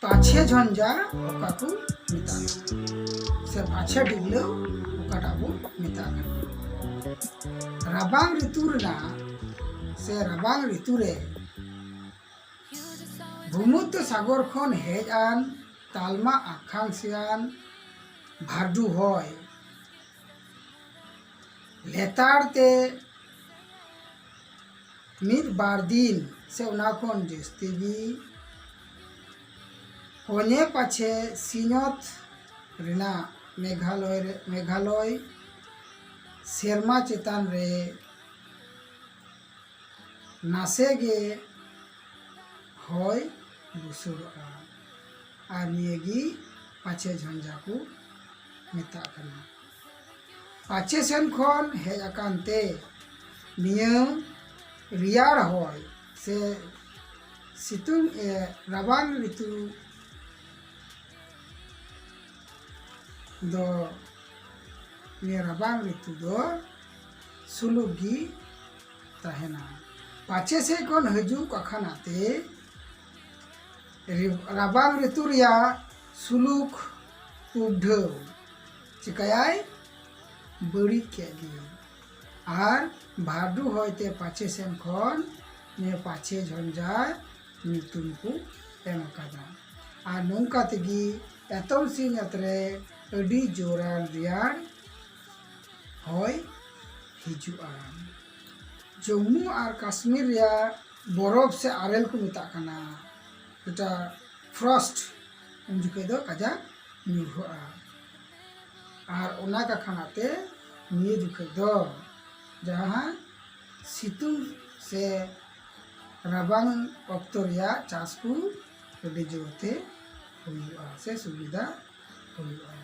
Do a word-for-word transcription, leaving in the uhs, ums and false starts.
ᱯᱟᱪᱷᱮ ᱡᱷᱚᱧᱡᱟ ᱚᱠᱟ ᱠᱚ ᱢᱮᱛᱟᱜ ᱠᱟᱱᱟ, ᱥᱮ ᱯᱟᱪᱷᱮ ᱰᱤᱜᱽᱞᱟᱹᱣ ᱚᱠᱟᱴᱟᱜ ᱵᱚ ᱢᱮᱛᱟᱜ ᱠᱟᱱᱟ? ᱨᱟᱵᱟᱝ ᱨᱤᱛᱩ ᱨᱮᱱᱟᱜ ᱥᱮ ᱨᱟᱵᱟᱝ ᱨᱤᱛᱩ ᱨᱮ ᱵᱷᱩᱢᱚᱫᱽᱫᱷᱚ ᱥᱟᱜᱚᱨ ᱠᱷᱚᱱ ᱦᱮᱡ ᱟᱱ ᱛᱟᱞᱢᱟ ᱟᱠᱷᱟᱝᱥᱤᱭᱟᱱ ᱵᱷᱟᱨᱰᱩ ᱦᱚᱭ ᱞᱮᱛᱟᱲ ᱛᱮ ᱢᱤᱫ ᱵᱟᱨ ᱫᱤᱱ ᱥᱮ ᱚᱱᱟ ᱠᱷᱚᱱ ᱡᱟᱹᱥᱛᱤ ᱜᱮ ᱠᱚᱧᱮ ᱯᱟᱪᱷᱮ ᱥᱤᱧᱚᱛ ᱨᱮᱱᱟᱜ ᱢᱮᱜᱷᱟᱞᱚᱭ ᱨᱮ, ᱢᱮᱜᱷᱟᱞᱚᱭ ᱥᱮᱨᱢᱟ ᱪᱮᱛᱟᱱ ᱨᱮ ᱱᱟᱥᱮ ᱜᱮ ᱦᱚᱭ ᱵᱩᱥᱩᱲᱚᱜᱼᱟ᱾ ᱟᱨ ᱱᱤᱭᱟᱹ ᱜᱮ ᱯᱟᱪᱷᱮ ᱡᱷᱚᱧᱡᱟ ᱠᱚ ᱢᱮᱛᱟᱜ ᱠᱟᱱᱟ᱾ ᱯᱟᱪᱷᱮ ᱥᱮᱱ ᱠᱷᱚᱱ ᱦᱮᱡ ᱟᱠᱟᱱ ᱛᱮ ᱱᱤᱭᱟᱹ ᱨᱮᱭᱟᱲ ᱦᱚᱭ ᱥᱮ ᱥᱤᱛᱩᱝ, ᱮ, ᱨᱟᱵᱟᱝ ᱨᱤᱛᱩ ᱫᱚ, ᱱᱤᱭᱟᱹ ᱨᱟᱵᱟᱝ ᱨᱤᱛᱩ ᱫᱚ ᱥᱩᱞᱩᱠ ᱜᱮ ᱛᱟᱦᱮᱱᱟ᱾ ᱯᱟᱪᱷᱮ ᱥᱮᱫ ᱠᱷᱚᱱ ᱦᱤᱡᱩᱜ ᱠᱟᱠᱷᱟᱱᱟ ᱛᱮ ᱨᱤ-, ᱨᱟᱵᱟᱝ ᱨᱤᱛᱩ ᱨᱮᱭᱟᱜ ᱥᱩᱞᱩᱠ ᱩᱰᱷᱟᱹᱣ ᱪᱤᱠᱟᱹᱭᱟᱭ? ᱵᱟᱹᱲᱤᱡ ᱠᱮᱫ ᱜᱮ᱾ ᱟᱨ ᱵᱷᱟᱨᱰᱩ ᱦᱚᱭᱛᱮ ᱯᱟᱪᱷᱮ ᱥᱮᱱ ᱠᱷᱚᱱ ᱱᱤᱭᱟᱹ ᱯᱟᱪᱷᱮ ᱡᱷᱚᱧᱡᱟ ᱧᱩᱛᱩᱢ ᱠᱚ ᱮᱢ ᱟᱠᱟᱫᱟ᱾ ᱟᱨ ᱱᱚᱝᱠᱟ ᱛᱮᱜᱮ ᱮᱛᱚᱢ ᱥᱤᱧᱚᱛ ᱨᱮ ᱟᱹᱰᱤ ᱡᱳᱨᱟᱱ ᱨᱮᱭᱟᱲ ᱦᱚᱭ ᱦᱤᱡᱩᱜᱼᱟ᱾ ᱡᱚᱢᱢᱩ ᱟᱨ ᱠᱟᱥᱢᱤᱨ ᱨᱮᱭᱟᱜ ᱵᱚᱨᱚᱯᱷ ᱥᱮ ᱟᱨᱮᱞ ᱠᱚ ᱢᱮᱛᱟᱜ ᱠᱟᱱᱟ, ᱡᱮᱴᱟ ᱯᱷᱨᱚᱥᱴ, ᱩᱱ ᱡᱚᱠᱷᱮᱡ ᱫᱚ ᱠᱟᱡᱟᱠ ᱧᱩᱨᱦᱩᱜᱼᱟ᱾ ᱟᱨ ᱚᱱᱟ ᱠᱟᱠᱷᱟᱱᱟ ᱛᱮ ᱱᱤᱭᱟᱹ ᱡᱚᱠᱷᱮᱡ ᱫᱚ ᱡᱟᱦᱟᱸ ᱥᱤᱛᱩᱝ ᱥᱮ ᱨᱟᱵᱟᱝ ᱚᱠᱛᱚ ᱨᱮᱭᱟᱜ ᱪᱟᱥ ᱠᱚ ᱟᱹᱰᱤ ᱡᱳᱨ ᱛᱮ ᱦᱩᱭᱩᱜᱼᱟ ᱥᱮ ᱥᱩᱵᱤᱫᱷᱟ ᱦᱩᱭᱩᱜᱼᱟ᱾